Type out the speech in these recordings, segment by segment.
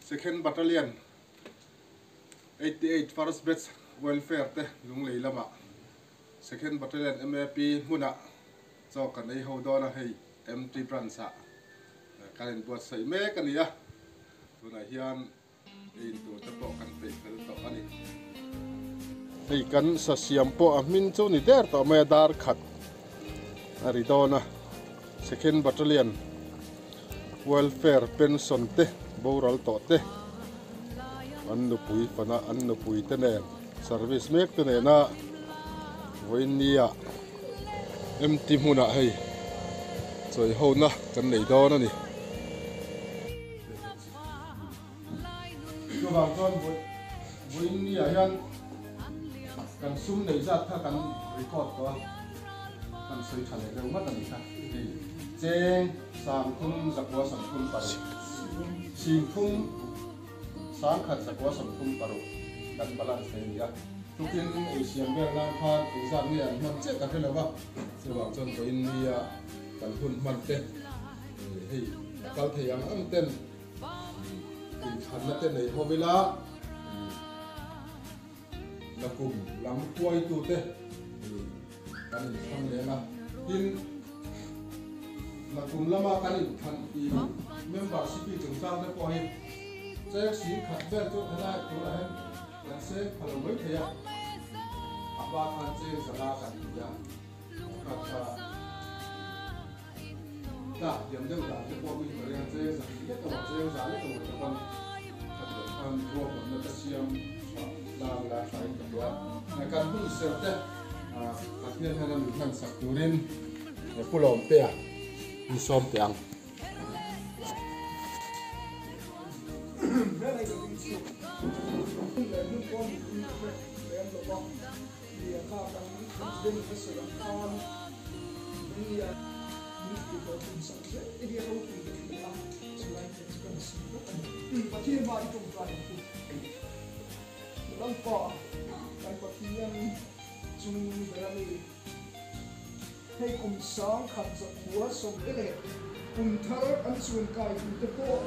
Second Battalion 88 First Batch Welfare te Lunglei lamah Second Battalion MAP hmunah chaw kan ei ho dawn a, hei MT Branch ah kan inbuatsaih mek a ni a, tunah hian ei in tur te pawh kan peih fel tawh a ni. Hei kan sa siam pawh a hmin chu ni der tawh mai a, dar khat a ri dawn a, Second Battalion Welfare Pension te boral tawh te an nupui fana an nupui te nen service mek te nena vawiin nia MT hmunah hei chawi hona kan nei dawn a ni. Chuvang chuan vawiin nia hian kan sum nei zat kha kan record tawh a, kan sawi tha leh deuh ngat a ni kha. Hei cheng sangthum zakua sawmthum paruk, singthum sangkhat zakua sawmthum paruk kan balance thei a ni a. Tukin ei siam vel nan khan engzat nge an hman chiah ka hre lo va, chuvang chuan vawiin nia kan hun hman te hei a kal thei ang ang ten Inthlanna te nei ho ila nakum lam huaitute kan inthlang leng a, tin nakum lama kan inthlan i member city chungchang te pawh hi cheng sing khat vel chu helai turah hian kan seng pha lo mai thei a, a hma khan cheng zanga kan ti a, kha kha. Tlak diam deuh dan te pawh mi ka ring a, cheng zah lek emaw cheng zah lek emaw te pawn ka tih khan ruahmanna te siam tha tlang ila tha in ka hria. Kan hun ser te Pathian hian a min hman sak turin Pu Lawmtea in sawm teh ang. Hei kum 10,000 leh kum thar an chuan kai tute pawh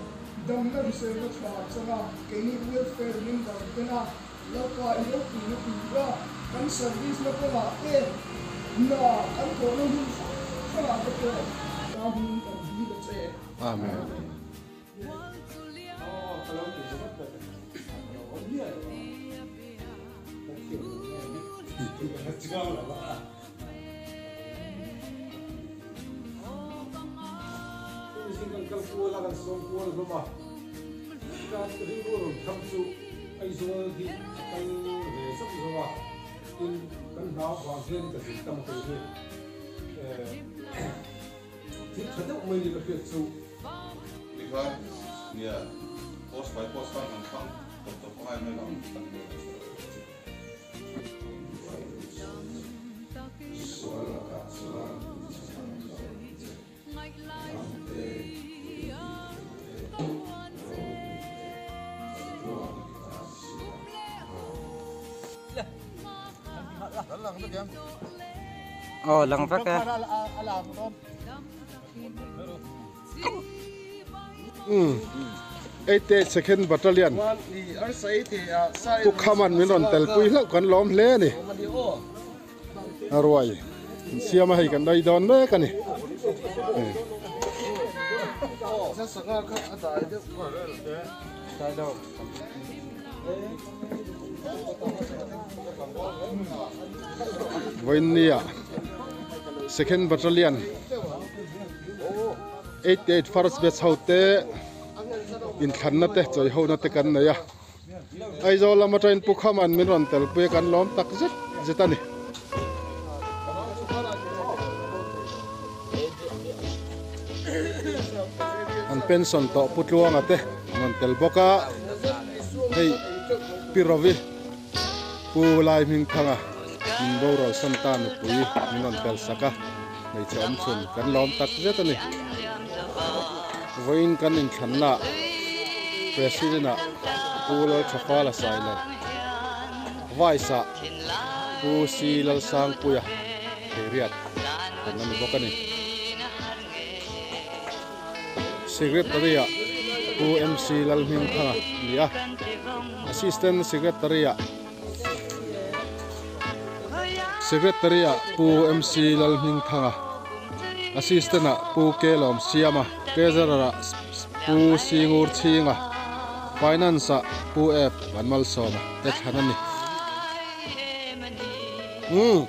damna hriselna tha changa keini welfare member tena Lalpa i ropuina tura kan service na kawngah te hna kan thawhna hun hrang hrangah te pawh ta hming kan dil a che. Amen. Aizawl hi a kal ve zauh zauh a, tin kan hna vang hian ka zin tam thei hi thil tha deuh mai ni ka hriat chu. Tikhan nia post by post khan kan thlang tawp tawp angai mai lo. Sual lakah chuan min chhan zawk che. Aw lang vek e. Eighty Second Battalion Pu Khaman min rawn telpui hlauh kan lawm hle a ni. A ruai an siam a hei kan dai dawn mek a ni. Vawiinnia Second Battalion 88 First Batch ho te inthlanna te chawihona te kan nei a. Aizawl lam atangin Pu Khaman min rawn telpui a kan lawm tak zet zet a ni. An pension tawh Pu Tluanga te an rawn tel bawk a, hei Pi Rovi Pu Lai Hmingthanga min boral san ta nupui min rawn tel sak a, hmeichhe awm chhun kan lawm tak zet a ni. Vawiin kan inthlanna President ah Pu Lalthafala Sailo, Vice ah Pu C Lalsangpuia Theiriat kan la ni bawk a ni. Secretary ah Pu MC Lalhmingthanga a ni a, Assistant Secretary ah Secretary ah Pu MC Lalhmingthanga, Assistant ah Pu K Lawmsiama, Treasurer ah Pu Singur Chhinga, Finance ah Pu F Vanmalsawma te thlan a ni. Umm.